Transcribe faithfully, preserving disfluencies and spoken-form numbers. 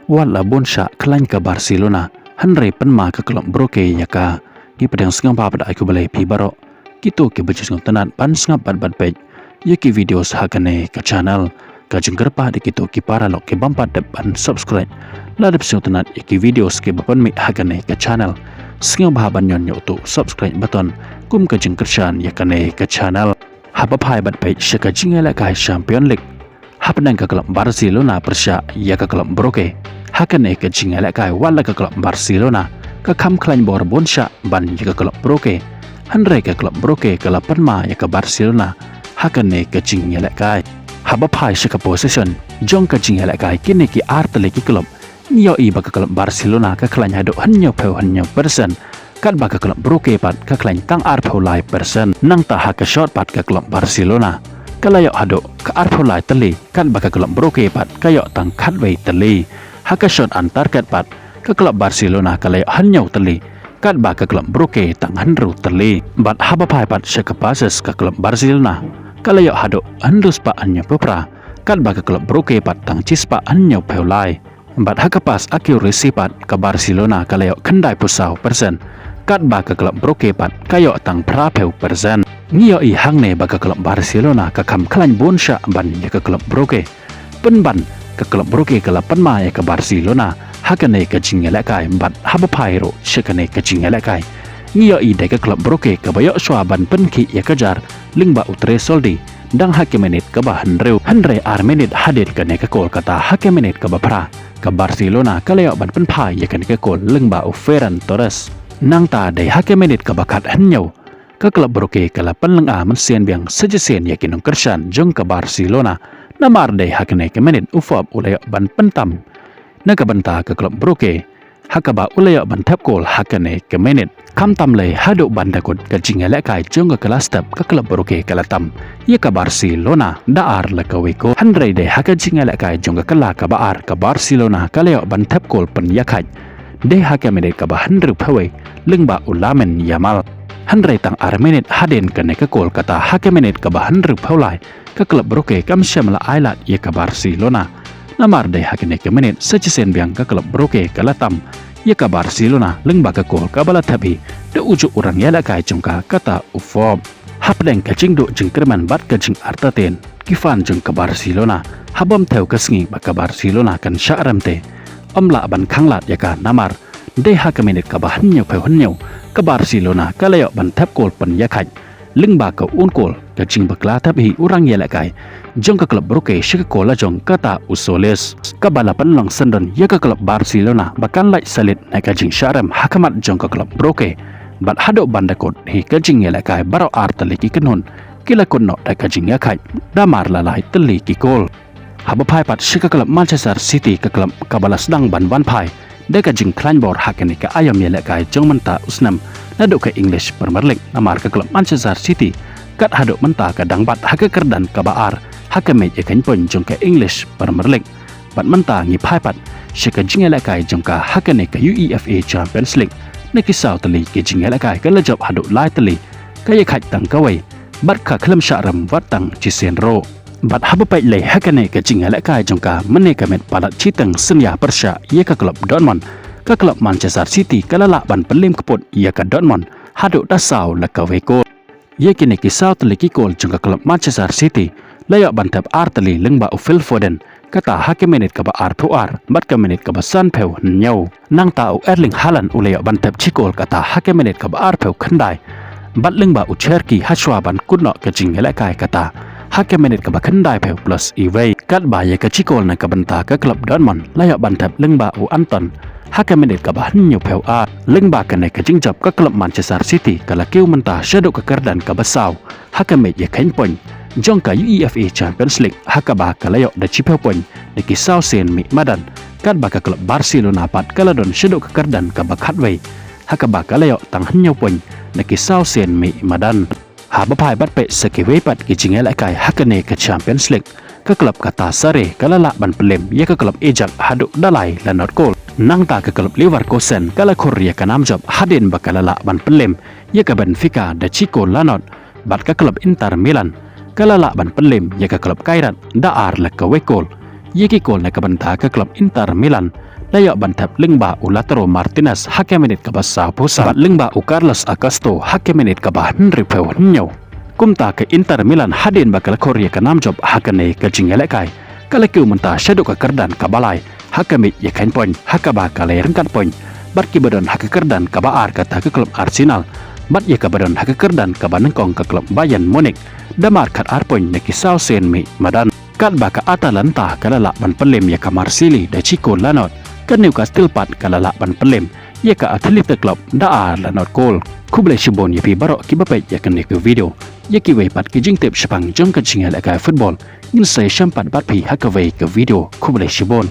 Wat la bun shah khlaiñ ka Barcelona, hynrei pynma ka klub Brugge ïa ka. Ngi pdiang sngewbha bad ai khublei phi baroh kito kiba ju sngewtynnat ban sngap bad bad peit ïa ki videos ha kane ka channel. Ka jingkyrpad ïa kito ki paralok ki bym pat dep ban subscribe, lada phi sngewtynnat ïa ki videos kiba pynmih ha kane ka channel, sngewbha ban ñion ïa uto u subscribe button kum ka jingkyrshan ïa kane ka channel. Haba phai bad peit sha ka jingïalehkai Champions League hapdeng ka klub Barcelona pyrshah ïa ka klub Brugge, ha kane ka jingïalehkai wat la ka klub Barcelona ka kham khlaiñ bor bun shah ban ïa ka klub Brugge, hynrei ka klub Brugge ka la pynma ïa ka Barcelona ha kane ka jingïalehkai. Haba phai sha ka possession jong ka jingïalehkai kine ki ar tylli ki klub, ngi ïohi ba ka klub Barcelona ka khlaiñ haduh hynñiewphew hynñiew percent, katba ka klub Brugge pat ka khlaiñ tang arphew lai percent. Nangta ha ka shot pat ka klub Barcelona ka la ïoh haduh ka arphew lai tylli, katba ka klub Brugge pat ka ïoh tang khatwei tylli. Ha ka shot on target pat ka klub Barcelona ka la ïoh hynñiew tylli, katba ka klub Brugge tang hynriew tylli. Bad haba phai pat sha ka passes ka klub Barcelona ka la ïoh haduh hynriew spah hynñiewphew phra, katba ka klub Brugge pat tang shi spah hynñiewphew lai. Bad ha ka pass accuracy pat ka Barcelona ka la ïoh khyndaiphew saw percent, katba ka klub Brugge pat ka ïoh tang phraphew percent. Ngi ïohi hangne ba ka klub Barcelona ka kham khlaiñ bun shah ban ïa ka klub Brugge. Pynban ka klub Brugge ka la pynma ïa ka Barcelona ha kane ka jingïalehkai, bad haba phai ruh sha kane ka jingïalehkai, ngi ïohi dei ka klub Brugge kaba ïoh shuwa ban pynkhih ïa ka jar lyngba u Tresoldi dang ha ka minit kaba hynriew, hynrei ar minit hadien kane ka kol, kata ha ka minit kaba phra, ka Barcelona ka la ïoh ban pynphai ïa kane ka kol lyngba u Ferran Torres. Nangta dei ha ka minit kaba khathynñiew ka klub Brugge ka la pynlynga mynsiem biang sa shisien ïa ki nongkyrshan jong ka Barcelona, namar dei ha kane ka minit u Fopp u la ïoh ban pyntam na ka bynta ka klub Brugge, ha kaba u la ïoh ban thep kol ha kane ka minit. Khamtam lei haduh ban da kut ka jingïalehkai jong ka kylla step ka klub Brugge ka la tam ïa ka Barcelona da ar la kawei kol, hynrei dei ha ka jingïalehkai jong ka kylla kaba ar ka Barcelona ka la ïoh ban thep kol pynïakhaid dei ha ka minit kaba hynriewphew wei lyngba u Lamine Yamal. Hynrei tang ar minit hadien kane ka kol, kata ha ka minit kaba hynriewphew lai, ka klub Brugge kam shym la ailad ïa ka Barcelona, namar dei ha kane ka minit sa shisien biang ka klub Brugge ka la tam ïa ka Barcelona lyngba ka kol kaba la thep hi da ujuh u rangïalehkai jong ka, kata u Fopp. Hapdeng ka jingduh jingkyrmen bad ka jingartatien ki fan jong ka Barcelona, ha bym thew ka sngi ba ka Barcelona kan shah rem te, ym lah ban khanglad ïa ka, namar dei ha ka minit kaba hynñiewphew hynñiew ka Barcelona ka la ïoh ban thep kol pynïakhaid lyngba ka un kol, ka jingbakla thep hi u rangïalehkai jong ka klub Brugge sha ka kol la jong, kata u Solis, kaba la pynlong syndon ïa ka klub Barcelona ba kan lait salit na ka jingshah rem ha khmat jong ka klub Brugge. Bad haduh ban da kut hi ka jingïalehkai baroh ar tylli ki kynhun ki la kut noh da ka jingïakhaid da mar la lai tylli ki kol. Haba phai pat sha ka klub Manchester City, ka klub kaba la sdang ban wan phai da ka jingkhlaiñ bor ha kane ka aïom ïalehkai jong mynta u snem naduh ka English Premier League, namar ka klub Manchester City kat haduh mynta ka dang bat ha ka kyrdan kaba ar ha ka mej ïakheiñ point jong ka English Premier League. Bad mynta ngi phai pat sha ka jingïalehkai jong ka ha kane ka UEFA Champions League, na ki saw tylli ki jingïalehkai ka la jop haduh lai tylli ka ïakhaid tang kawei, bad ka khlem shah rem wat tang shisien ruh. Bad haba peit lei ha kane ka jingïalehkai jong ka mynne ka met palat shiteng synñia pyrshah ïa ka klub Dortmund, ka klub Manchester City ka la lah ban pynlem kput ïa ka Dortmund haduh da saw la kawei kol. Ïa kine ki saw tylli ki kol jong ka klub Manchester City la ïoh ban thep ar tylli lyngba u Phil Foden, kata ha ka minit kaba arphew ar bad ka minit kaba sanphew hynñiew. Nangta u Erling Haaland u la ïoh ban thep shi kol, kata ha ka minit kaba arphew khyndai, bad lyngba u Cherki hashwa ban kut noh ka jingïalehkai, kata ha ka minit kaba khyndaiphew plus iwei. Katba ïa ka shi kol na ka bynta ka klub Dortmund la ïoh ban thep lyngba u Anton ha ka minit kaba hynñiewphew ar. Lyngba kane ka jingjop ka klub Manchester City ka la kiew mynta shaduh ka kyrdan kaba saw ha ka mej ïakheiñ point jong ka UEFA Champions League, ha kaba ka la ïoh da shiphew point na ki saw sien mih madan, katba ka klub Barcelona pat ka la don shaduh ka kyrdan kaba khatwei, ha kaba ka la ïoh tang hynñiew point na ki saw sien mih madan. Haba phai bad peit sa kiwei pat ki jingïalehkai ha kane ka Champions League, ka klub kata Sarri ka la lah ban pynlem ïa ka klub Ajax haduh da lai la nod kol. Nangta ka klub Leverkusen ka la khur ïa ka nam jop hadien ba ka la lah ban pynlem ïa ka Benfica da shi kol la nod, bad ka klub Inter Milan ka la lah ban pynlem ïa ka klub Kairat da ar la kawei kol. Ïa ki kol na ka bynta ka klub Inter Milan la ïoh ban thep lyngba u Lautaro Martinez ha ka minit kaba sawphew saw bad lyngba u Carlos Augusto ha ka minit kaba hynriewphew hynñiew. Kumta ka Inter Milan hadien ba ka la khur ïa ka nam jop ha kane ka jingïalehkai, ka la kiew mynta shaduh ka kyrdan kaba lai ha ka miej ïakhaiñ point, ha kaba ka la ïaryngkat point bad kiba don ha ka kyrdan kaba ar, kata ka klub Arsenal, bad ïa kaba don ha ka kyrdan kaba nyngkong ka klub Bayern Munich da markhat ar point na ki saw sien mih madan. Katba ka Atalanta ka la lah ban pynlem ïa ka Marseille da shi kol la nod, ka Newcastle pat ka la lah ban pynlem ïa ka Athletic Club da ar la nod kol. Khublei shibun ïa phi baroh kiba peit ïa kane ka video. Ïa kiwei pat ki jingtip shaphang jong ka jingïalehkai football, ngin sa ïashem pat bad phi ha kawei ka video. Khublei shibun.